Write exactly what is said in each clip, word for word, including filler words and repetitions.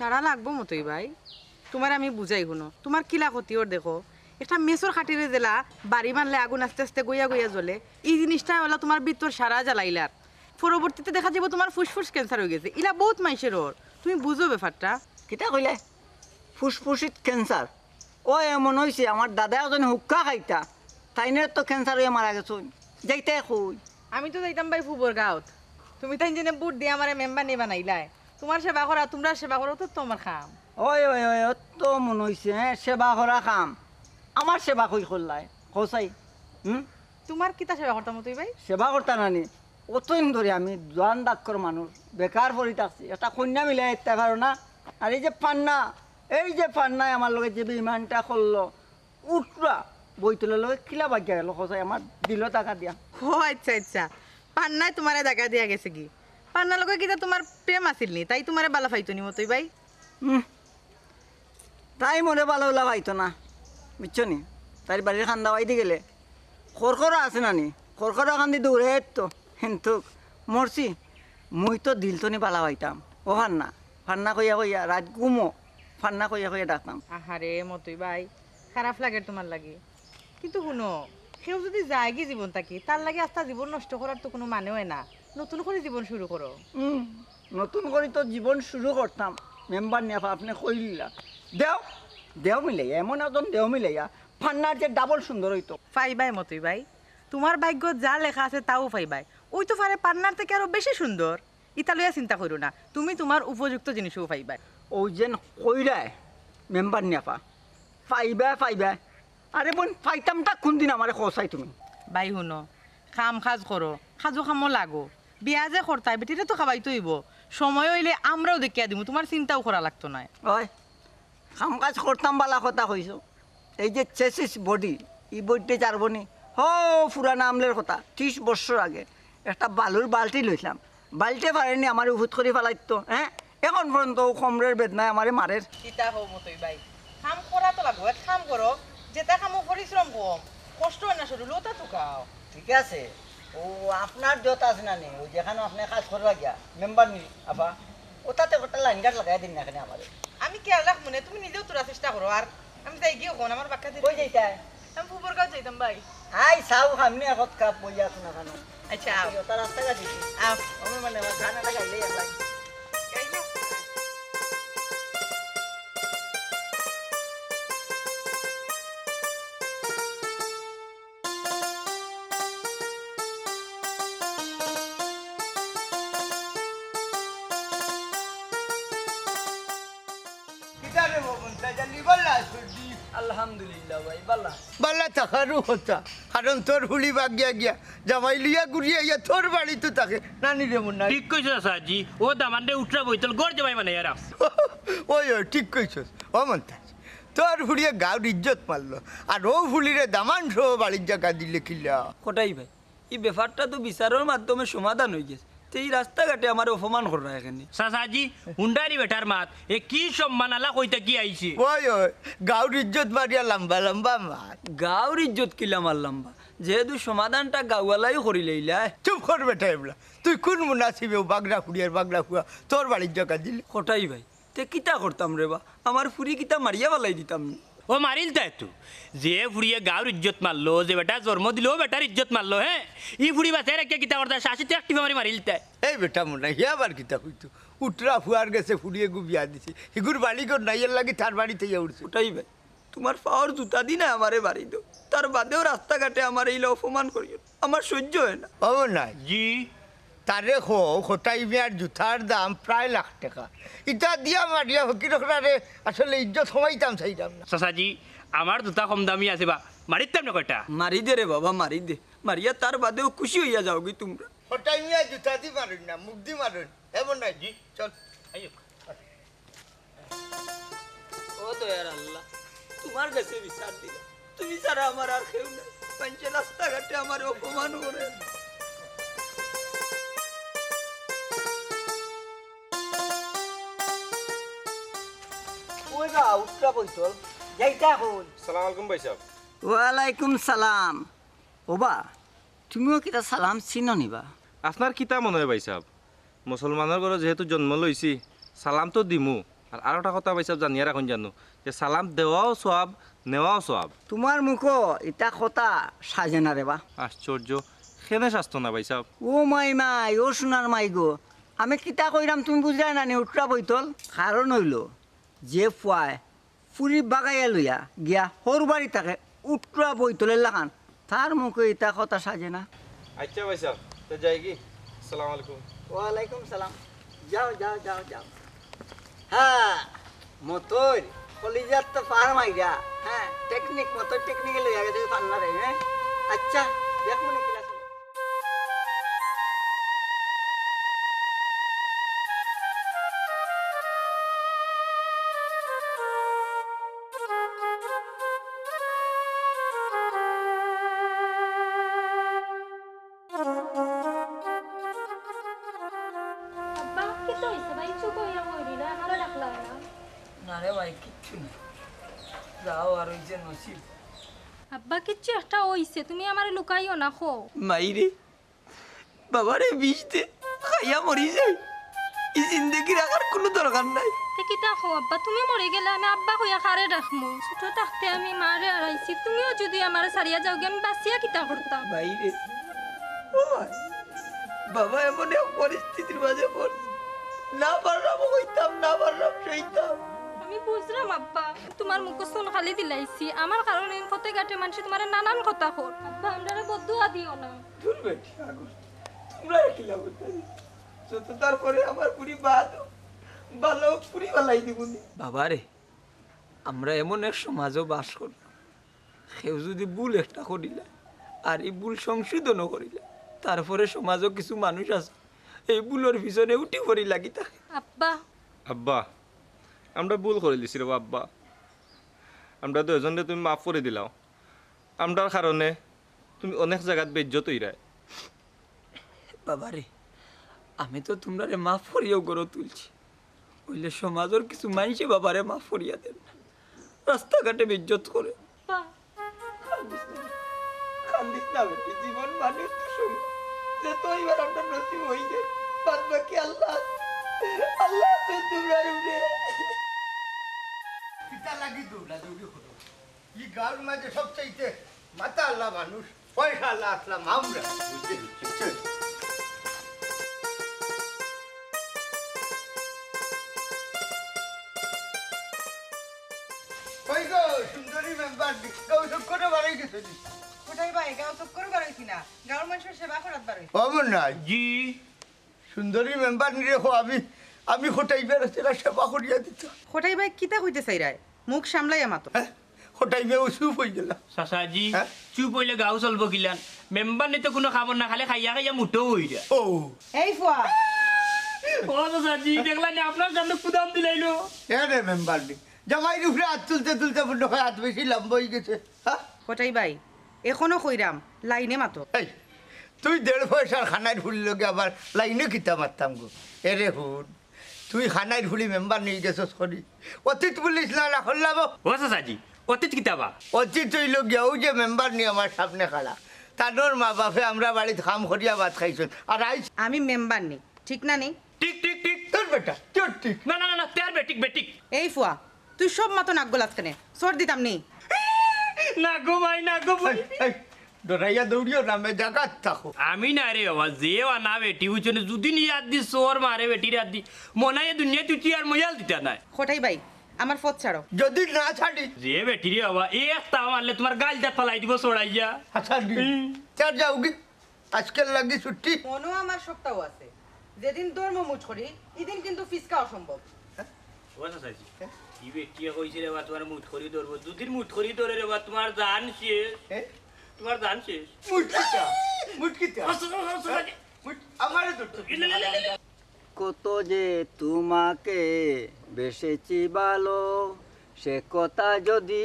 সারা লাগবো মতই ভাই, তুমারে আমি বুঝাই হুনো, তুমার কিলা ক্ষতি অর দেখো, একটা মেসর খাটিরে যেলা বাড়ি মারলে আগুন আস্তে আস্তে গইয়া গইয়া জ্বলে, ই জিনিসটা অইলা তুমার ভিতর সারা জ্বালাইলার। পরবর্তীতে দেখা যাইবো তুমার ফুসফুস cancer অইগেছে, ইলা বউত মাইনষের অর, তুমি বুঝো ব্যাপারটা। কিতা কইলে? ফুসফুসিত cancer? ও এমন অইছে, আমার দাদা একজন হুক্কা খাইতা, তাইনর তো cancer অইয়া মারা গেছইন। যাইতায় কই? আমি তো যাইতাম ভাই ফুবর গাঁওত। তুমি তাইন যেনে ভোট দিয়া আমারে মেম্বার নি বানাইলায়। তুমার সেবা করা, তুমরার সেবা করা তো তুমার কাম। ওই, ওই, ওই, অত মনে অইছে, হ্যাঁ, সেবা করা কাম। আমার সেবা কই করলায়? কও চাই। হুম? তুমার কিতা সেবা করতাম তুই ভাই? সেবা করতা না নি? অতদিন ধরি আমি জোয়ান ডাক্কর মানুষ, বেকার পড়ি থাকছি, একটা কইন্যা মিলাই দিতা পারো না? আর এই যে পান্না, এই যে পান্নায় আমার লগে যে বেইমানটা করলো, উঠরা বইতলের লগে কিলা বাগিয়া গেল, কও চাই, আমার দিলো টাকা দিয়া। ও আচ্ছা, আচ্ছা, পান্নায় তুমারে টাকা দিয়া গেছে কি? পান্নার লগে কিতা তুমার প্রেম আছিল নি? তাই তুমারে বালা পাইতো নি মতই ভাই? হুম, তাই মরে বালা উলা পাইতো না, বুঝছো নি? তাইর বাড়ির কান্দা বাইদি গেলে খরখরা আছে না নি? খরখরা কান্দি দৌড়ে তো, কিন্তু মরছি, মুই তো দিল তো নি বালা পাইতাম। ও ফান্না, ফান্না কইয়া কইয়া রাত ঘুমো, ফান্না কইয়া কইয়া ডাকতাম। আহারে মতই ভাই, খারাপ লাগের তুমার লাগি। কিন্তু হুনো, কেউ যুদি যায়গি জীবন থাকি, তার লাগি আস্তা জীবন নষ্ট করার তো কুনু মানে অয় না। নতুন করি জীবন শুরু করো। হুম, নতুন করি তো জীবন শুরু করতাম, মেম্বার নি আপা, আপনে কইলিলা। দেও, দেও মিলাইয়া, এমন একজন দেও মিলাইয়া, ফান্নার যে ডাবল সুন্দর অইতো। পাইবায় মতই ভাই, তুমার ভাগ্যত যা লেখা আছে তাউ পাইবায়। অইতো পারে পান্নার থাকি আরো বেশি সুন্দর। ইতা লইয়া চিন্তা করিও না, তুমি তুমার উপযুক্ত জিনিসও পাইবায়। অউ যেন কইরায় মেম্বার নি আপা, পাইবায়, পাইবায়। আরে বইন, পাইতামটা কুনদিন আমারে কও চাই তুমি? ভাই হুনো, কাম কাজ করো, কাজো কামো লাগো। বিয়া যে করতায়, বেটিরে তো খাওয়াইতে অইবো। সময় অইলে আমরাও দেখিয়া দিমু, তুমার চিন্তাও করা লাগতো নায়। ওই, কাম কাজ করতাম বালা কথা কইছো। এই যে চেসিস বডি, ই বডিতে ছাড়বো নি? হো, পুরানা আমলের কথা, ত্রিশ বছর আগে একটা বালুর বালতি লইছিলাম, বালতিয়ে পারেনি আমারে উফুত করি ফালাইতো, হ্যাঁ? এখন পর্যন্ত অউ কমরের বেদনায় আমারে মারের। কিতা কও মতই ভাই, কাম করা তো লাগবো, এক কাম করো, যেটা কামো পরিশ্রম কম, কষ্ট অয় না শরীর, অটা তো খাও। ঠিক আছে, অউ আপনার যত আছে না নি, অউ যেখানো আপনে কাজ করবা গিয়া, মেম্বার নি, আপা, অটাতে একটা লাইন গার্ড লাগাই দিন না কেনে আমারে। আমি খেয়াল রাখমু নে, তুমি নিজেও থুড়া চেষ্টা করো। আর আমি যাইগি অখন, আমার বাক্কা দেরি। কই যাইতায়? আমি ফুবর গাঁও যাইতাম ভাই। আই চাও, সামনে আগত কাপ বইয়া আছে না কেনে? আচ্ছা, আও। অটা রাস্তাঘাট দেখি। আও। আমি মানে আমার ধান এটা গাইলেই এক লাইন। গাইলে? কিতা রে বাবা, তাই জানি বালা আছো নি? আলহামদুলিল্লাহ ভাই, বালা। বালা থাকারও কথা, কারণ তোর ফুড়ি বাগিয়া গিয়া জামাই লইয়া ঘুরিয়া আইয়া তোর বাড়িত থাকে। নানি রে মুন্না। ঠিক কইছো চাচাজি, অউ দামান্দরে উঠরা বইতল ঘর জামাই বানাইয়া রাখছে। ওই, ওই, ঠিক কইছস। ও মন্তাজ, তোর ফুড়িয়ে গাঁওর ইজ্জত মারলো, আর অউ ফুড়িরে দামান সহ বাড়ির জাগা দিলে কিলা? কটাই ভাই, ই ব্যাপারটা তো বিচারর মাধ্যমে সমাধান অইগেছে, তে ই রাস্তাঘাটে আমারে অপমান কররা কেনে? চাচাজি, হুনরায়নি বেটার মাত, এ কি সম্মান আলা কইতা কি আইছে? ওই, ওই, গাঁওর ইজ্জত মারিয়া লম্বা লম্বা মাত। গাঁওর ইজ্জত কিলা মারলাম বা? যেহেতু সমাধানটা গাঁওআলায়ও করিলাইলায়। চুপ কর বেটা এবলা, তুই কুন মুনাসিবে অউ বাগড়া ফুড়ি আর বাগড়া ফুয়া তোর বাড়ির জাগা দিলে? কটাই ভাই, তে কিতা করতাম রে বা? আমার ফুড়ি কিতা মারিয়া ফালাই দিতাম নি? ও মারিলতায় তো। যে ফুড়িয়ে গাঁওর ইজ্জত মারলো, যে বেটা জন্ম দিলো, অউ বেটার ইজ্জত মারলো, হে? ই ফুড়ি বাঁচাই রাখিয়া কিতা করতায়? শাসিত এক টিপা মারি মারিলতায়। এই বেটা মুন্না, হে আবার কিতা কইতো? উঠরা ফুয়ার গেছে ফুড়িয়ে গু বিয়া দিছে। হিগুর বাড়ি ঘর নাই, এরলাগি তার বাড়িত আইয়া উঠছে। কটাই ভাই, তুমার পাওর জুতা দি না আমারে বাড়ি দেও। তার বাদেও রাস্তাঘাটে আমারে ইলা অপমান করিও না। আমার সইজ্য অয় না। অয় না। জি। তারে কও, কটাই মিয়ার জুতার দাম প্রায় লাখ টেকা। ইতা দিয়া মারিয়া ফকির অকলরে আসলে ইজ্জত কমাইতাম চাইরাম না। চাচাজি, আমার জুতা কম দামি আছে বা, মারিতাম না কয়টা। মারি দে রে বাবা, মারি দে। মারিয়া তার বাদেও খুশি অইয়া যাওগি তুমরা। কটাই মিয়া জুতা দি মারইন না, মুখ দি মারইন। এমন নাই জি, চল। আইও। ও দয়ার আল্লাহ, তুমার গেছে বিচার দিলাম, তুমি ছাড়া আমার আর কেউ নাই। মাইনষে রাস্তাঘাটে আমারে অপমান করে। ওই বা, উঠরা বইতল, যাইতা কই? সালাম আলাইকুম ভাইসাব। ওয়ালাইকুম সালাম। ওবা, তুমিও কিতা সালাম চিনো নি বা? আপনার কিতা মনে অয় ভাইসাব? মুসলমানর ঘরো যেহেতু জন্ম লইছি, সালাম তো দিমু, আর আরোটা কথা ভাইসাব জানিয়া রাখইন জানো, যে সালাম দেওয়াও সওয়াব, নেওয়াও সওয়াব। তুমার মুখো ইতা কথা সাজে না রে বা। আশ্চর্য, কেনে সাজতো না ভাইসাব? ও মাই মাই, ও সোনার মাই গো, আমি কিতা কইরাম তুমি বুঝরায় না নি? উটরা বইতল। কারণ অইলো, যে ফুয়ায় ফুরি বাগাইয়া লইয়া গিয়া হউর বাড়ি থাকে উটরা বইতলের লাখান, তার মুখো ইতা কথা সাজে না। আচ্ছা ভাইসাব, তে যাই কি? আসসালামু আলাইকুম। ওয়ালাইকুম সালাম। যাও, যাও, যাও, যাও। হ্যাঁ, মতর কলিজাত তো ফার মাইরা। হ্যাঁ, টেকনিক মতো টেকনিকে লইয়া গেছে ফান্নারে, হ্যাঁ? আচ্ছা, দেখমু নি কিলা চলে। আব্বা, কিতা অইছে বা? ইচ্ছু কইরা কই দিলা, আমারে ডাকলা না। না রে ভাই, কিচ্ছু না। যাও আর ওই যে নসিব। আব্বা, কিচ্ছু একটা অইছে, তুমি আমারে লুকাইও না, কও। মাইরে, বাবারে বিষ দে, খাইয়া মরি যাই। ই জিন্দেগি রাখার কুনু দরকার নাই। তে কিতা কও আব্বা, তুমি মরি গেলে আমি আব্বা কইয়া কারে ডাকমু? ছোট থাকতে আমি মারে হারাইছি, তুমিও যুদি আমারে ছাড়িয়া যাওগি, আমি বাঁচিয়া কিতা করতাম? ভাইরে, ও ভাই, বাবা এমন এক পরিস্থিতির মাঝে পড়ছে, না পারলাম কইতাম, না পারলাম সইতাম। আমি বুঝরাম আব্বা, তুমার মুখো চুন কালি দিলাইছি, আমার কারণে পথে ঘাটে মানষে তুমারে নানান কথা কর। আব্বা, আমরারে বদদোয়া দিও না। দূর বেটি, আগুন। তুমরারে কিলা কইতাম? যত তার পরে আমার পুরি বাদ, ভালা পুরি বালাই দিবো নি। বাবারে, আমরা এমন এক সমাজো বাস করি, কেউ যুদি ভুল একটা করিলা, আর ই ভুল সংশোধনও করিলা, তারপরে সমাজো কিছু মানুষ আছে, এই ভুলর পিছনে উঠি পড়ি লাগি থাকে। আব্বা। আব্বা, আমরা ভুল করিলিছি রে আব্বা। আমরা দুইজনরে তুমি মাফ করি দিলাও। আমরার কারণে তুমি অনেক জাগাত বেইজ্জত অইরায়। বাবারে, আমি তো তুমরারে মাফ করিয়াউ ঘরো তুলছি, অইলে সমাজর কিছু মাইনষে বাবারে মাফ করিয়া দের না, রাস্তাঘাটে বেইজ্জত করে। কান্দিস না, কান্দিস না বেটি, জীবন মানুষ তো সম-, যে তো এবার আমরা নসিব অইছে, বাদ বাকি আল্লাহ, আল্লাহ তো তুমরার উপরে। কিতা লাগি দৌড়াদৌড়ি করো? ই গাঁওর মাঝে সবচাইতে মাথা আলা মানুষ, পয়সা আলা আছলাম আমরা। বুঝতে পারছি। কই গো, সুন্দরী মেম্বার, গাঁও চক্করে বারই গেছো নি? কটাই ভাই, গাঁও চক্করে বারইছি না, গাঁওর মানষর সেবা করাত বারইছি। ও মনাই। জি। সুন্দরী মেম্বার নি রে, হো, আমি, আমি কটাই ভাইর সেবা করিয়া দিতাম। কটাই ভাই কিতা কইতে চাইরায়? মুখ সামলাইয়া মাতো। হ্যাঁ? কটাই ভাই ও চুপ অই গেলা। চাচাজি, হ্যাঁ? চুপ অইলে গাঁও চলবো কিলান? মেম্বার নি তো কুনু কামর না, খালি খাইয়া খাইয়া মুটো অইরা। ও। এই ফুয়া। ও চাচাজি, দেখলা নি আপনার সামনে কুদাম দিলাইলো। এ রে মেম্বার নি। জামাইর উপরে আত তুলতে তুলতে মনে হয় আত বেশি লম্বা অই গেছে। হ্যাঁ? কটাই ভাই, এখনো কইরাম, লাইনে মাতো। এই, তুই দেড় পয়সার কানাইর ফুড়ির লগে আবার লাইনে কিতা মাততাম গো? এরে হুন, তুই কানাইর ফুড়ি মেম্বার নি অই গেছস করি। অতীত ভুলিস না, না করলাম। ও চাচাজি, অতীত কিতা বা? অতীত অইলো গিয়া অউ যে মেম্বার নি আমার সামনে খাড়া। তানর মা বাপে আমরার বাড়িত কাম করিয়া ভাত খাইছইন। আর আইজ আমি মেম্বার নি, ঠিক না নি? ঠিক, ঠিক, ঠিক। তোর বেটা, তোর ঠিক। না, না, না, না, তোর বেটিক, বেটিক। এই ফুয়া, তুই সব মাতো নাক গলাস কেনে? চড় দিতাম নি। না গো মাই, না গো মাই। এই, এই, ডরাইয়া দৌড়িও না, মে জাগাত থাকো। আমি না রে বাবা, যে আনা বেটি বুঝছো নি, যুদি নি আত দি চড় মারে বেটির আত দি, মনে হয় দুনিয়াত তুই আর ময়াল দিতা নায়। কটাই ভাই, আমার পথ ছাড়ো। যুদি না ছাড়ি। যে বেটি রে বাবা, এই একটা মারলে তুমার গাইল দাত ফালাই দিবো চড়াইয়া। আচ্ছা, দি। হুম। চার যাওগি। আজকের লাগি ছুটি। মনো আমার সপ্তাহ আছে, যেদিন ধর্ম মুঠ করি, ইদিন কিন্তু ফিসকা অসম্ভব। ও চাচাজি, হ্যাঁ? ই বেটিয়ে কইছে রে বা, তুমার মুঠ করি ধরবো। দুদিন মুঠ করি ধরে রে বা, তুমার জান শেষ। হ্যাঁ? তুমার জান শেষ। মুঠ কিতা? মুঠ কিতা? আচ্ছা, আচ্ছা, আচ্ছা, আচ্ছা। মুঠ আমারে ধরতে। ইলে, ইলে, ইলে, ইলে। কত যে তোমাকে বেসেছি ভালো, সে কথা যদি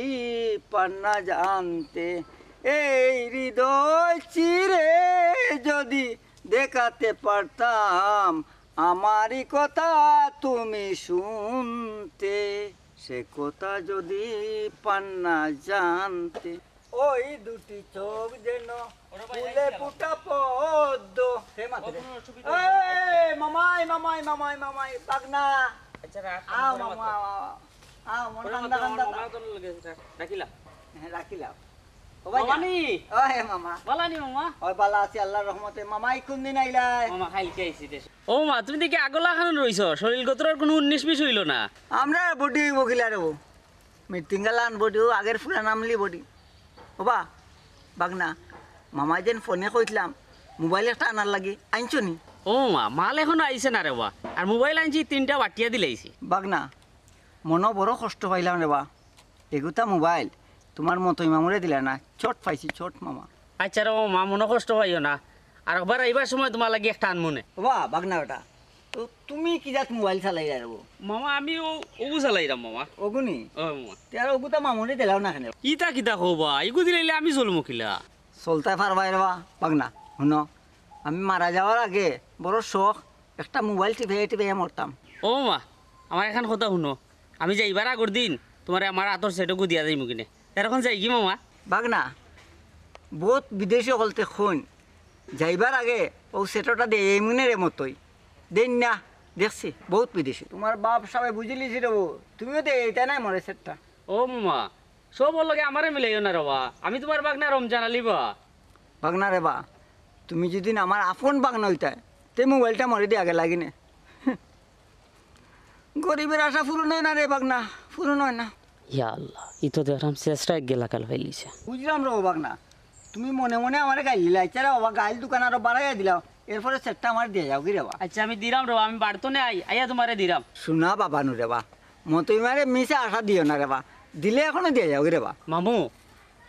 পার না জানতে, এই হৃদয় চিরে যদি দেখাতে পারতাম, আমারই কথা তুমি শুনতে, সে কথা যদি পার না জানতে। ওই দুটি চোখ যেন ফুলে ফুটা পদ্ম। হে মাতে রে। এই, মামাই, মামাই, মামাই, মামাই, পাগনা। আও মামা, আও, আও। আও, মন কান্দা কান্দা। ডাকিলা। হ্যাঁ, ডাকিলা। ও ভাই, মামা নি? ও হে মামা। বালা নি মামা? ওই বালা আছি আল্লাহর রহমতে। মামা, ই কোন দিন আইলায়? মামা, কাইলকে আইছি দেশো। ও মামা, তুমি দেখি আগলা খান রইছো, শরীর গতরর কোনো উনিশ বিশ অইলো না। আমরা বডি অইবো কিলা রে ও? মৃত্যুঙ্গা লান বডি, ও আগের পুরান আমলি বডি। ও বা, বাগনা, মামায় যেন ফোনে কইছলাম, মোবাইল একটা আনার লাগি, আনছো নি? ও মামা, মাল এখনো আইছে না রে বা। আর মোবাইল আনছি তিনটা বাটিয়া দিলাইছি। বাগনা, মনো বড় কষ্ট পাইলাম রে বা। এগুতা মোবাইল তুমার মতই মামুরে দিলা না, চট পাইছি, চট মামা। আচ্ছা রে মামা, মনো কষ্ট পাইও না, আর একবার আইবার সময় তুমার লাগি একটা আনমু নে। ও বা, বাগনা বেটা, তো তুমি কি জাত মোবাইল চালাইরায় রে বা? মামা, আমি ও, ওগু চালাইরাম মামা। ওগু নি? ও মামা। তে আর ওগুতা মামুরে দিলাও না কেনে? ইতা কিতা কও বা, ইগু দিলাইলে আমি চলমু কিলা? চলতায় পারবায় রে বা, বাগনা, হুনো, আমি মারা যাওয়ার আগে বড় শখ একটা মোবাইল টিপাইয়া টিপাইয়া মরতাম। ও মামা, আমার একখান কথা হুনো, আমি যাইবার আগর দিন তুমারে আমার আতর সেট ওগু দিয়া যাইমু কিনে। এর অখন যাইগি মামা? বাগনা, বউত বিদেশি অকলতে কইন, যাইবার আগে অউ সেটটা দিয়া যাইমু নে রে মতই। দেইন না, দেখছি, বউত বিদেশি। তুমার বাপ সাবে বুঝিলিছি রে বা, তুমিও দিয়া যাইতায় নায় মরে সেটটা। ও মামা, সবর লগে আমারে মিলাইও না রে বা, আমি তুমার বাগনা রমজান আলী বা। বাগনা রে বা, তুমি যুদি আমার আপন বাগনা অইতায়, তে মোবাইলটা মরে দিয়া গেলায় কিনে। গরিবের আশা পূরণ অয় না রে বাগনা, পূরণ অয় না। ইয়া আল্লাহ, ই তো দেখরাম শেষটা এক গেলা কাল ফাইলিছে। বুঝলাম রে ও বাগনা, তুমি মনে মনে আমারে গাইল দিলায়, আচ্ছা রে বাবা, গাইল দুখান আরো বাড়াইয়া দিলাও, এরপরে সেটটা আমারে দিয়া যাওগি রে বা। আচ্ছা, আমি দিরাম রে বা, আমি বাড়িত নে আই, আইয়া তুমারে দিরাম। হুনা বাবা নু রে বা, মতই মারে মিছা আশা দিও না রে বা, দিলে এখনো দিয়া যাওগি রে বা। মামু,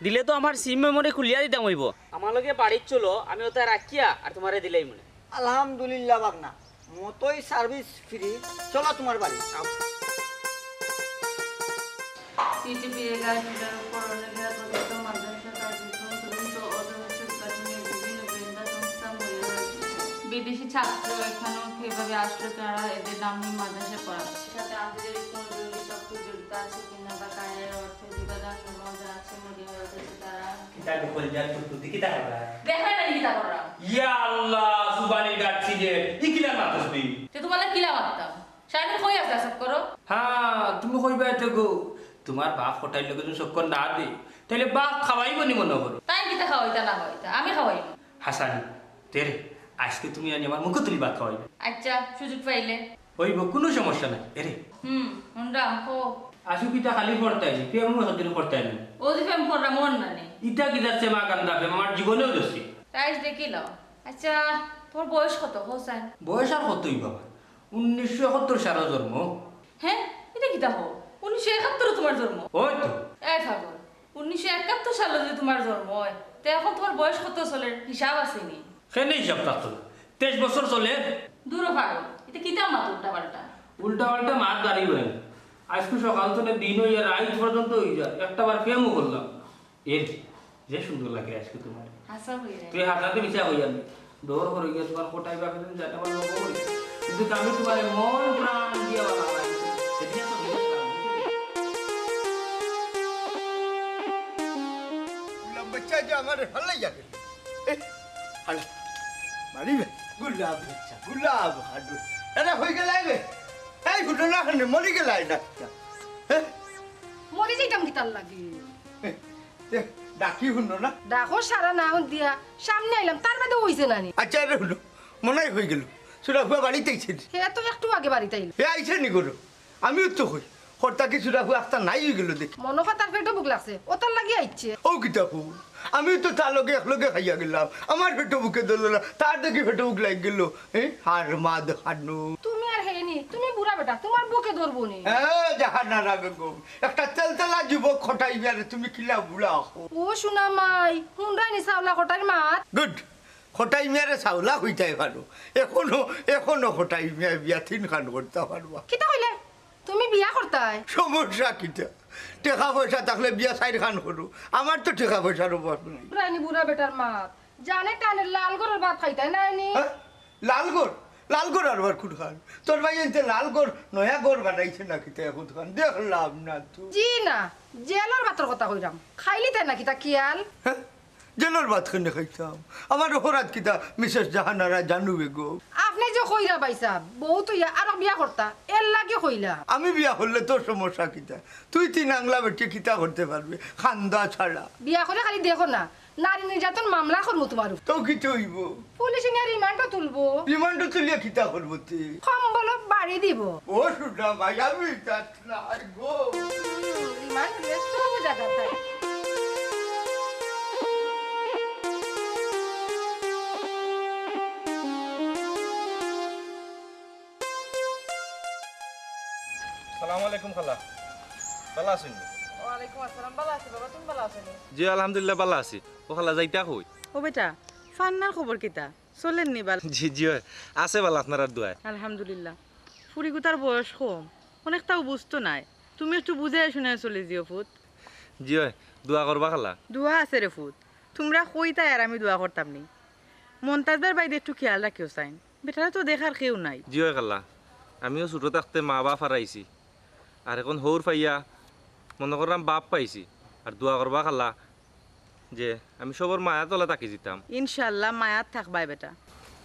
দিলে তো আমার সিম মেমোরি খুলিয়া দিতাম অইবো। আমার লগে বাড়িত চলো, আমি ওটা রাখিয়া আর তুমারে দিলাইমু নে। আলহামদুলিল্লাহ বাগনা, মতই সার্ভিস ফ্রি। চলো তুমার বাড়ি। পৃথিবীর গায়ে ফিরার উপর অনেকের প্রতিষ্ঠা মাদ্রাসা কার্যক্রম চূড়ান্ত অর্ধবার্ষিক কাঠামো বিভিন্ন গোয়েন্দা সংস্থা মরিয়া হয়েছে। বিদেশি ছাত্র এখানেও কিভাবে আসলো, তারা এদের নাম নিয়ে মাদ্রাসা পড়াচ্ছে। সাথে আন্তর্জাতিক কোনো জঙ্গি চক্র জড়িত আছে কিনা বা কারা এর অর্থ যোগাদান সম্ভাবনা আছে মরিয়া হয়েছে তারা। কিতা গো কইল যার চুপ করতে কিতা কররা? দেখো না কিতা কররা? ইয়া আল্লাহ, জুবানি গাছি যে, ই কিলা মাতস তুই? তে তুমার লাগি কিলা মাততাম? সারাদিন কই আছলা চক্করো? হ্যাঁ, তুমি কইবায় তো গো, তুমার বাপ কটাইর লগে যদি চক্কর না দে, তাইলে বাপ খাওয়াইবো নি মনো করো? তাইন কিতা খাওয়াইতা না খাওয়াইতা, আমি খাওয়াইমু। হাসানি, তে রে, আইজকে তুমি আনি আমার মুখো তুলি ভাত খাওয়াইবে। আচ্ছা, সুযোগ পাইলে। অইবো, কুনু সমস্যা নাই। এরে। হুম, হুনরাম, কও। আশু কিতা খালি পড়তায় নি, প্রেমও হদিন করতায় নি। অউ যে প্রেম কররাম, মনো নাই নি। ইতা কিতা চেমা গান্দা প্রেম, আমার জীবনেও দেখছি। তে আইজ দেখিলাও। আচ্ছা, তুমার বয়স কত, কও চাইন? বয়স আর কতই বাবা, উনিশশো একাত্তর সালো জন্ম। হে, ইটা কিতা কও? উনিশশো একাত্তরো তুমার জন্ম? অয় তো। এ পাগল, উনিশশো একাত্তর সালো যদি তুমার জন্ম অয়, তে অখন তুমার বয়স কত চলের? হিসাব আছে নি? কেনে হিসাব থাকতো না? তেইশ বছর চলের। দুরো পাগল, ইতা কিতা মাত উল্টা পাল্টা? উল্টা পাল্টা মাত বাড়ি অয়। আইজকু সকাল থনে দিন অইয়া রাইত পর্যন্ত অইযার, একটা বার প্রেমও করলাম না। এ, যে সুন্দর লাগে আইজকু তুমারে। হাছা কইরা। তুই হাছাতে মিছা কইয়ার নি। ডর করি গিয়া তুমার কটাই বাপে তুমি জানে আমার লোভ করি। কিন্তু আমি তুমারে মন প্রাণ দিয়া বালা পাই। এদিকে তো বিয়ে করা, বুঝলি? গোলাম বাচ্চা যে আমারে ফালাই যাবে। এ, হালা। মারিবে। গোলাম বাচ্চা, গোলাম হাডু। এরে অই গেলায় রে। এই হুনো না, মরি গেলায় না। হ্যাঁ? মরি যাইতাম কিতার লাগি? এ, এ, ডাকি হুনো না? ডাকো সাড়া না দিয়া সামনে আইলাম, তার বাদে অইছে না নি? আচ্ছা, এরে হুনো, মনে অয় অই গেল। সুরা ফুয়া বাড়িত আইছে নি? হে তো একটু আগে বাড়িত আইল। হে আইছে নি ঘরো? আমিও তো কই, কর্তা কি সুরা ফুয়া আস্তা নাই অই গেল দেখি। মনো অয় তার পেটো ভুক লাগছে, অতার লাগি আইছে। ও কিতা কও? আমিও তো তার লগে একলগে খাইয়া গেলাম, আমার পেটো ভুকে ধরলো না, তার দেখি পেটো ভুক লাগি গেল। এ, হারমাদ খানু। তুমি আর হে নি, তুমি বুড়া বেটা, তুমার ভুকে ধরবো নি। এ, জাহানারা বেগম, একটা তেলতেলা যুবক কটাই মিয়ারে তুমি কিলা বুড়া কও? ও সোনা মাই, হুনরায় নি চাওলা কটাইর মাত? গুড। কটাই মিয়ারে চাওলা কইতায় পারো। এখনো, এখনো কটাই মিয়া বিয়া তিনখান করতা পারবা। কিতা কইলে? তুমি বিয়া করতায়? সমস্যা কিতা? টেকা পয়সা থাকলে বিয়া চাইরখান করো। আমার তো টেকা পয়সার অভাব নাই। রাইনি বুড়া বেটার মাত। জানে টানে লাল গরুর ভাত খাইতায় নায় নি? হ্যাঁ? লাল গর? লাল গর আর আবার কুনখান? তোর ভাই এনতে লাল গর, নয়া গর বানাইছে না কিতা এখনখান? দেখলাম না তো। জি না, জেলর ভাতর কথা কইরাম। খাইলিতায় না কিতা কিয়াল? হ্যাঁ? জেলর ভাত কেনে খাইতাম? আমার অপরাধ কিতা, মিসেস জাহানারা জানু বেগম? আপনে যে কইরা ভাইসাব, বউ তো ইয়া আরো বিয়া করতা, এরলাগি কইলা। আমি বিয়া করলে তোর সমস্যা কিতা? তুই তিন আংলা বেটি কিতা করতে পারবে কান্দা ছাড়া? বিয়া করে খালি দেখো না, নারী নির্যাতন মামলা করমু তুমার উপর। তো কিতা অইবো? পুলিশে নিয়া রিমান্ডও তুলবো। রিমান্ডও তুলিয়া কিতা করবো তুই? কম্বলো বাড়ি দিবো। ও সুনা ভাই, আমি তা না, আই গো। হুম, রিমান্ড তুলে সব জায়গা তাই। সালামু আলাইকুম খালা, ভালা আছইন নি? ওয়ালাইকুম আসসালাম, ভালা আছি বাবা, তুমি ভালা আছো নি? জি, আলহামদুলিল্লাহ, ভালা আছি। ও খালা, যাইতা কই? ও বেটা, ফান্নার খবর কিতা? চলের নি বালা? জি, জি অয়, আছে বালা আপনারার দোয়ায়। আলহামদুলিল্লাহ। ফুড়িগুতার বয়স কম, অনেকটাও বুঝতো নায়। তুমি একটু বুঝাইয়া শুনাইয়া চলি যিও ফুত। জি অয়, দোয়া করবা খালা। দোয়া আছে রে ফুত, তুমরা কইতায় আর আমি দোয়া করতাম নি। মন্তাজদার বাইদি একটু খেয়াল রাখিও চাইন, বেটারে তো দেখার কেউ নাই। জি অয় খালা, আমিও ছোট থাকতে মা বাপ হারাইছি, আর এখন হউর পাইয়া মনো কররাম বাপ পাইছি। আর দোয়া করবা খালা, যে আমি সবর মায়ার তলে থাকি যিতাম। ইনশাআল্লাহ মায়াত থাকবায় বেটা।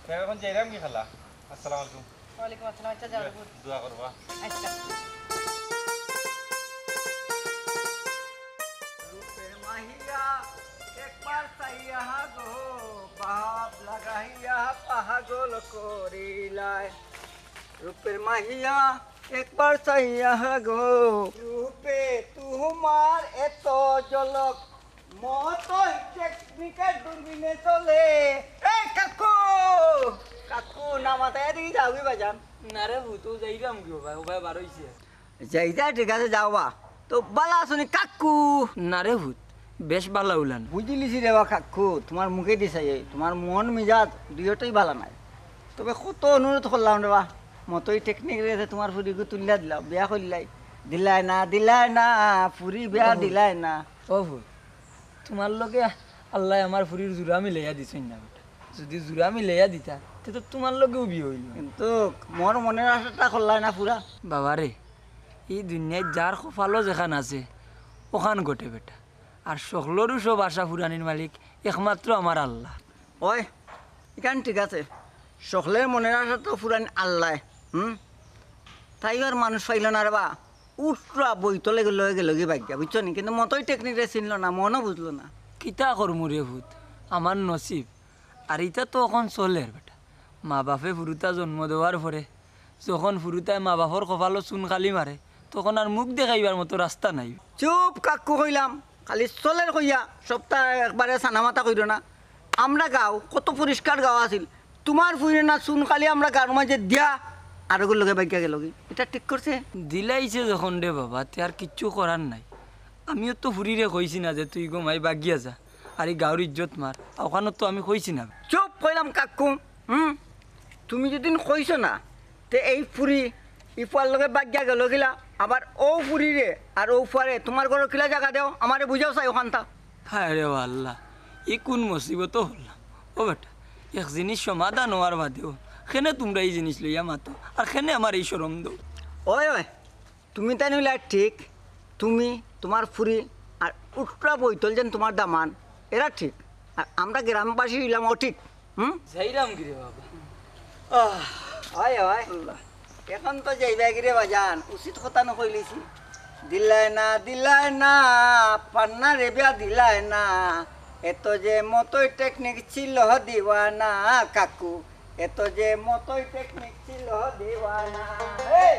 তে এখন যাইরাম কি খালা? আসসালামু আলাইকুম। ওয়ালাইকুম আসসালাম। আচ্ছা, যাও। দোয়া করবা। আচ্ছা। রূপের মাহিয়া একবার চাইয়া গো, ভাব লাগাইয়া পাগল করিলায়। রূপের মাহিয়া একবার চাইয়া গো। রূপে তোমার এত ঝলক, মতই টেকনিকের দূরবীনে চলে। এই কাকু, কাকু, না মাথায় এদিকে যাওগি বাজান? না রে ভূত, ও যাইরাম কি ও ভাই, ও ভাই বার অইছে। যাইতা ঠিক আছে, যাও বা। তো বালা আছো নি কাকু? না রে ভূত, বেশ বালা অইলা না। বুঝিলিছি রে বা কাকু, তোমার মুখেদি চাইয়া, তোমার মন মিজাজ দুইটাই বালা নাই। তবে কত অনুরোধ করলাম রে বা, মতই টেকনিক রে, তোমার ফুড়িগু তুলিয়া দিলাও, বিয়া করিলাই। দিলায় না, দিলায় না, ফুড়ি বিয়া ও। দিলায় না। ও ভূত, তোমার লগে আল্লায় আমার ফুড়ির জুড়া মিলাইয়া দিছইন না বেটা। যুদি জুড়া মিলাইয়া দিতা, তে তো তোমার লগেউ বিয়া অইলো। কিন্তু মোর মনের আশাটা করলায় না পুরা। বাবা রে, ই দুনিয়াত যার কপালো যেখান আছে, ওখান ঘটে বেটা। আর সকলরউ সব আশা পুরানির মালিক একমাত্র আমার আল্লাহ। ওই, ইখান ঠিক আছে, সকলের মনের আশা তো পুরান আল্লায়। হুম, তাইও আর মানুষ পাইল না রে বা, উঠরা বইতলে গেল, গেলগি ভাগিয়া, বুঝছো নি? কিন্তু মতই টেকনিকরে চিনল না, মনও বুঝল না। কিতা করমু রে ভূত, আমার নসিব। আর ইতা তো অখন চলের বেটা। মা বাপে ফুরুতা জন্ম দেওয়ার পরে যখন ফুরুতায় মা বাপর কপালো চুন কালি মারে, তখন আর মুখ দেখাইবার মতো রাস্তা নাই। চুপ কাকু কইলাম, খালি চলের কইয়া সপ্তাহে একবারে সানা মাতা কইরো না। আমরা গাঁও কত পরিষ্কার গাঁও আছিল, তোমার ফুড়িয়ে না চুন কালি আমরা গাঁওর মাঝে দিয়া আরোগর লগে ভাগিয়া গেলগি, ইটা ঠিক করছে? দিলাইছে যখন রে বাবা, তে আর কিচ্ছু করার নাই। আমিও তো ফুড়িরে কইছি না যে তুই গো মাই ভাগিয়া যা, আর ই গাঁওর ইজ্জত মার, অখানো তো আমি কইছি না। চুপ কইলাম কাকু, হুম? তুমি যেদিন কইছো না, তে এই ফুড়ি ই ফুয়ার লগে ভাগিয়া গেলগিলা, আবার অউ ফুড়িরে আর অউ ফুয়ারে তোমার ঘরো কিলা জাগা দেও, আমারে বুঝাও চাই অখানতা। হায় রে আল্লাহ, ই কুন মুসিবতো পড়লাম। ও বেটা, এক জিনিস সমাধান অওয়ার বাদেও কেনে তুমরা ই জিনিস লইয়া মাতো, আর কেনে আমারে ই শরম দেও? ওই, ওই, তুমি তাইন অইলা ঠিক, তুমি, তোমার ফুড়ি, আর উঠরা বইতল যেন তোমার দামান, এরা ঠিক, আর আমরা গ্রামবাসী অইলাম অঠিক। হুম? যাইরাম গিরে বাবা। আহ, আয়, আয়। আল্লাহ। এখন তো যাইবা গিরে বাজান, উচিত কথা না কইলিছি। দিলায় না, দিলায় না, পান্না রেবিয়া দিলায় না। এত যে মতই টেকনিক ছিল দিওয়ানা, কাকু। এত যে মতই টেকনিক ছিল দিওয়ানা। এই!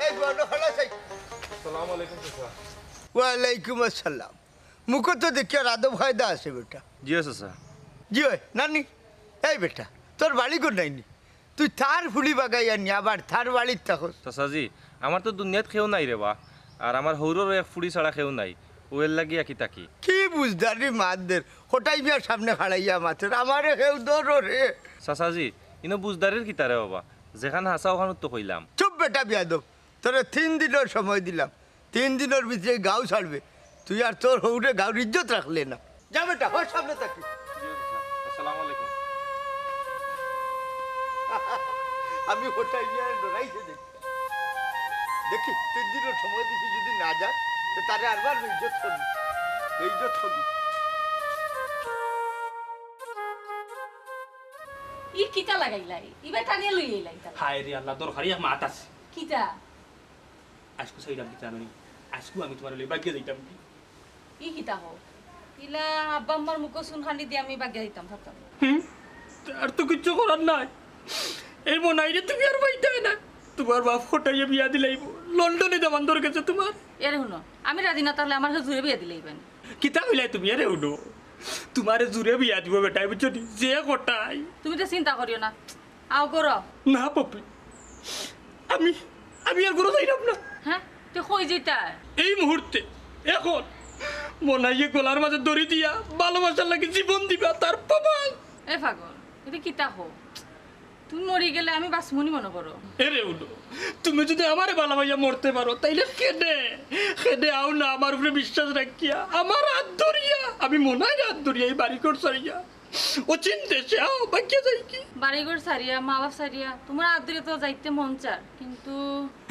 এই বড় হলো সেই। আসসালামু আলাইকুম চাচা। ওয়ালাইকুম আসসালাম। মুখো তো দেখিয়ার আদব কায়দা আছে বেটা। জি অয় চাচা। জি অয়, নানি। এই বেটা, তোর বাড়ি কোন নাইনি? তুই তার ফুড়ি বাগাইয়া নি আবার তার বাড়িত থাকস। চাচাজি, আমার তো দুনিয়াত কেউ নাই রে বা। আর আমার হউররও এক ফুড়ি ছাড়া কেউ নাই। অউ এরলাগি একই থাকি। কি বুঝদারি মাতদের, কটাই মিয়ার সামনে খাড়াইয়া মাতের, আমারে কেউ ধরো রে। চাচাজি, ইনো বুঝদারির কিতা রে বাবা? যেখান হাছা অখান তো কইলাম। চুপ বেটা বিয়াদব, তোরে তিন দিনর সময় দিলাম। তিন দিনর ভিতরে গাঁও ছাড়বে। তুই আর তোর হউরে গাঁওর ইজ্জত রাখলে না। যা বেটা, হ সামনে থাকি। জি, স্যার। আসসালামু আলাইকুম। আমি কটাই মিয়ারে ডরাইছি দেখি। দেখি, তিন দিনর সময় দিছি, যদি না যায়, তো তারে আরবার বেইজ্জত করবি। বেইজ্জত করবি। ই কিতা লাগাইলাই? ইবা টানিয়া লই আইলাই তারা। হায় রে আল্লাহ, দরকারি এক মাত আছে। কিতা? আইজকু চাইলাম কিতা জানো নি? আইজকু আমি তুমারে লইয়া বাগিয়া যাইতাম কি? ই কিতা কও? ইলা আব্বা আম্মার মুখো চুন খানি দিয়া আমি বাগিয়া যাইতাম পারতাম না। হুম? আর তো কিচ্ছু করার নাই। এই মনাইরে তুমি আর পাইতায় না। তুমার বাপ কটাইয়ে বিয়া দিলাইবো। লন্ডনে দামান্দর গেছে তুমার। এরে হুনো, আমি রাজি না থাকলে আমারে জুরে বিয়া দিলাইবা নি। কিতা কইলায় তুমি? এরে হুনো, তুমারে জুরে বিয়া দিবো বেটায়, বুঝছো নি? যে কটাই। তুমি তো চিন্তা করিও না। আও ঘরো। না পপি, আমি, আমি আর ঘরো যাইতাম না। হ্যাঁ? তে কই যাইতায়? এই মুহূর্তে, এখন, মনাইয়ে গলার মাঝে দড়ি দিয়া ভালোবাসার লাগি জীবন দিবা, তার প্রমাণ। এ পাগল, ইতা কিতা কও? তুমি মরি গেলে আমি বাঁচমু নি মনো করো? এরে হুনো, তুমি যদি আমারে ভালাবাইয়া মরতে পারো, তাইলে কেনে, কেনে আও না আমার উপরে বিশ্বাস রাখিয়া, আমার আত ধরিয়া, আমি মনাইর আত ধরিয়া এই বাড়ি ঘর ছাড়িয়া অচিন দেশে আও, বাগিয়া যাই কি? বাড়ি ঘর ছাড়িয়া, মা বাপ ছাড়িয়া, তুমার আত ধরিয়া তো যাইতে মন চার, কিন্তু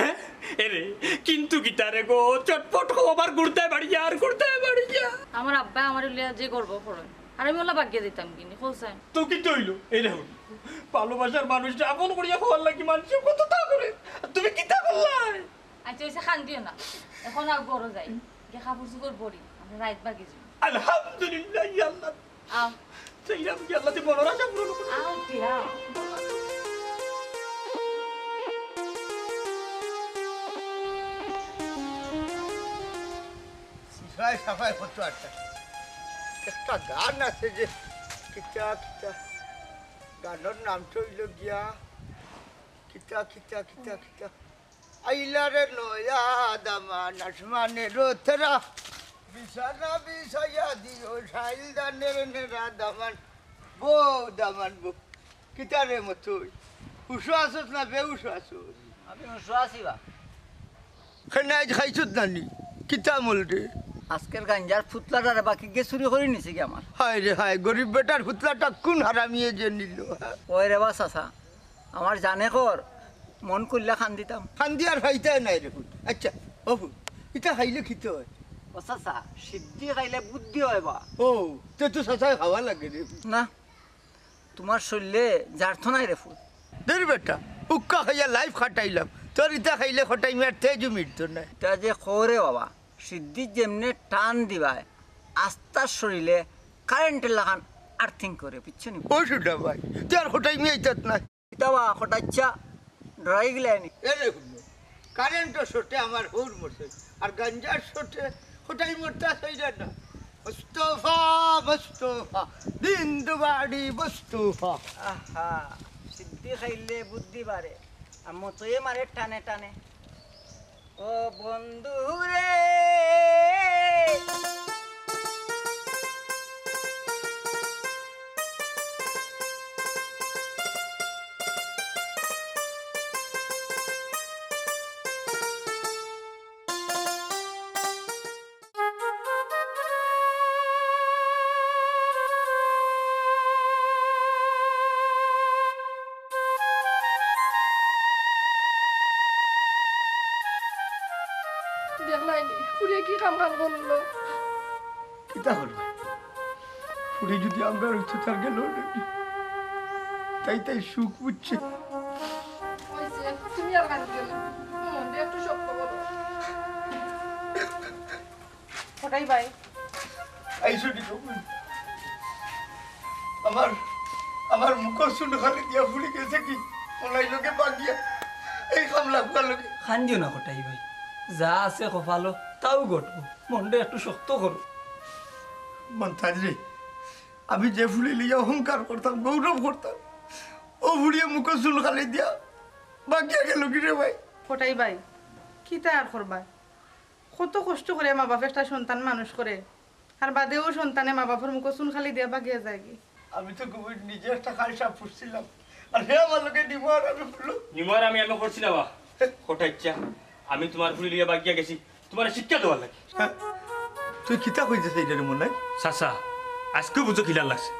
হ্যাঁ? এরে, কিন্তু কিতা রে গো? চটপট কও, আবার ঘুরতে বাড়িয়া, আর ঘুরতে বাড়িয়া। আমার আব্বা আমারে লইয়া যে গর্ব করইন, আর আমি অলা বাগিয়া যাইতাম কিনি, কও চাইন। তো কিতা অইলো? এরে হুনো, ভালোবাসার মানুষরে আপন করিয়া কওয়ার লাগি মানষে কততা করে, আর তুমি কিতা করলায়? আচ্ছা, অইছে, কান্দিও না। এখন আও ঘরো যাই। গিয়া কাপড় চোপড় পরি, আমরা রাইত বাগি যাইমু। আলহামদুলিল্লাহ, ইয়া আল্লাহ। আও। চাইলাম কি আল্লাহ তে মনর আশা পূরণ করো। আও, তে আও। সিফাই সাফাই করতো একটা। একটা গান আছে যে কিতা কিতা, গানর নাম তো অইলো গিয়া কিতা কিতা কিতা কিতা। আইলা রে নয়া দামান, আসমানের তারা, বিছানা বিছাইয়া দিও, শাইল ধানের নেড়া দামান, বউ দামান বউ। কিতা রে মতই, হুশো আছস না বেহুশো আছস? আমি হুশো আছি বা। কেনে আইজ খাইছত না নি? কিতা মল রে? আজকের গাঞ্জার ফুতলাটারে বাকি গিয়া চুরি করি নিছে গি আমার। হায় রে হায়, গরিব বেটার ফুতলাটা কুন হারামিয়ে যে নিল, হ্যাঁ? ওই রে বা চাচা, আমার জানে কর, মন খুলিয়া কান্দিতাম। কান্দি আর ফাইতায় নায় রে পুত। আচ্ছা, ও পুত, ইতা খাইলে কিতা অয়? ও চাচা, সিদ্ধি খাইলে বুদ্ধি অয় বা। ও, তে তো চাচায় খাওয়া লাগে রে পুত। না, তুমার শরীলে জারতো নায় রে পুত। দূর বেটা, উক্কা খাইয়া life কাটাইলাম, তোর ইতা খাইলে কটাই মিয়ার তেজও মিটতো নায়। ইতা যে কও রে বাবা, সিদ্ধিত যেমনে টান দিবায়, আস্তা শরীলে কারেন্টর লাখান earthing করে, বুঝছো নি? ও সুডা ভাই, তুই আর কটাই মিয়া ইতাত নায়। কিতা বা, কটাইচ্ছা ডরাই গেলায় নি? এরে হুনো, কারেন্টর শর্টে আমার হউর মরছে, আর গাঞ্জার শর্টে কটাই মরতা চাইরা না। মোস্তফা, মোস্তফা, দিন দুবারি মোস্তফা। আহা, সিদ্ধি খাইলে বুদ্ধি বাড়ে, আর মতয়ে মারে টানে টানে। ও বন্ধু রে। দেখলায়নি, ফুড়িয়ে কি কাম কাম করলো? কিতা করবে? ফুড়ি যদি আমরার অইতো তার গেল নানি। তাই তাই সুখ বুঝছে। অইছে, তুমি আর কান্দিও না। মনটা একটু শক্ত করো। কটাই ভাই। আইসো নি গো। আমার, আমার মুখর চুন খালি দিয়া ফুড়ি গেছে কি? ওলাই লগে বাগিয়া। এই কামলা ফুয়ার লগে। কান্দিও না কটাই ভাই। যা আছে কপালো, তাও ঘটবো। মনটা একটু শক্ত করো। মন্তাজ রে, আমি যে ফুড়ি লইয়া অহংকার করতাম, গৌরব করতাম, ও ফুড়িয়ে মুখর চুন খালি দিয়া বাগিয়া গেল কি রে ভাই? কটাই ভাই, কিতা আর করবা? কত কষ্ট করিয়া মা বাপে একটা সন্তান মানুষ করে, আর বাদেও সন্তানে মা বাপর মুখো চুন খালি দিয়া বাগিয়া যায়গি। আমি তো গভীর নিজে একটা খাল সাপ ফুটছিলাম, আর হে আমার লগে নিমো আর আমি ফুলো। নিমো আর আমি, আমি করছি না বা। কটাইচ্ছা, আমি তুমার ফুড়ি লইয়া বাগিয়া গেছি, তুমারে শিক্ষা দেওয়ার লাগি। হ্যাঁ? তুই কিতা কইতে চাইরে রে মনাই? চাচা, আইজকেউ বুঝো খিলান লাগছে,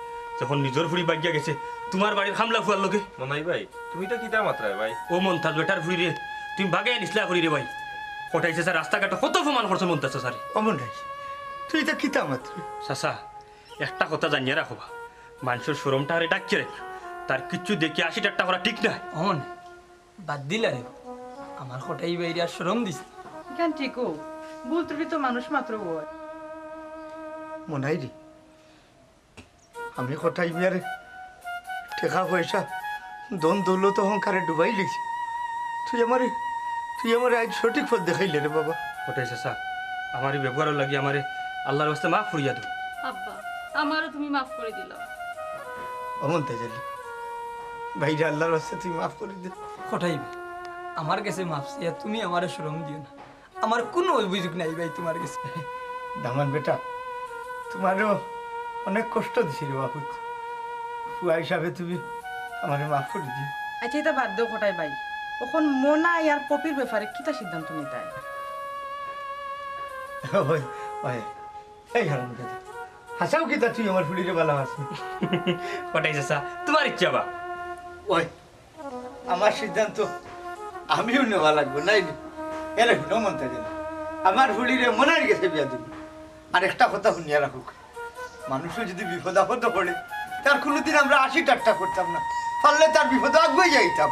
যখন নিজর ফুড়ি ভাগিয়া গেছে তুমার বাড়ির কামলা ফুয়ার লগে। মনাই ভাই, তুমি ইতা কিতা মাতরায় ভাই? ও মন্তাজ বেটার ফুড়িরে তুমি ভাগাইয়া নিছলা করি রে ভাই। কটাই চাচা রাস্তাঘাটো কত অপমান করছে মন্তাজ চাচারে। ও মনাই, তুই ইতা কিতা মাতরে? চাচা, একটা কথা জানিয়া রাখো বা, মানষর শরমটা আরে ডাকিয়া রাখো, তার কিচ্ছু দেখিয়া আশি ঠাট্টা করা ঠিক নায়। অন, বাদ দিলা রে, আমার কটাই ভাইরে আর শরম দিস না। ইখান ঠিকউ, ভুল ত্রুটি তো মানুষ মাত্র অয়। মনাই রে, আমি কটাই মিয়ারে টেকা পয়সা, ধন দৌলত অহংকারে ডুবাইলিছি। তুই আমারে, তুই আমারে আইজ সঠিক পথ দেখাইলে রে বাবা। কটাই চাচা, আমার ই ব্যবহারর লাগি আমারে আল্লার ওয়াস্তে মাফ করিয়া দেও। আব্বা, আমারও তুমি মাফ করি দিলাও। ও মন্তাজ আলী, ভাইরে আল্লার ওয়াস্তে তুই মাফ করি দে। কটাই ভাই, আমার গেছে মাফ চাইয়া তুমি আমারে শরম দিও না। আমার কুনু অভিযোগ নাই ভাই তুমার গেছে। দামান বেটা, তুমারেও অনেক কষ্ট দিছি রে বাপুত। ফুয়া হিসাবে তুমি আমারে মাফ করি দিও। আচ্ছা, ইতা বাদ দেও কটাই ভাই, অখন মনাই আর পপির ব্যাপারে কিতা সিদ্ধান্ত নিতায়? ওই, ওই, এই হারামজাদা, হাছাউ কিতা তুই আমার ফুড়িরে বালা আছনি? কটাই চাচা, তুমার ইচ্ছা বা। ওই, আমার সিদ্ধান্ত আমিউ নেওয়া লাগবো, নাইলে? এরে হুনো মন্তাজ আলী, আমার ফুড়িরে মনাইর গেছে বিয়া দিমু। আর একটা কথা হুনিয়া রাখুক, মানুষও যদি বিপদ আপদো পড়ে, তার কুনুদিন আমরা আশি ঠাট্টা করতাম না, পারলে তার বিপদো আগুয়াই যাইতাম।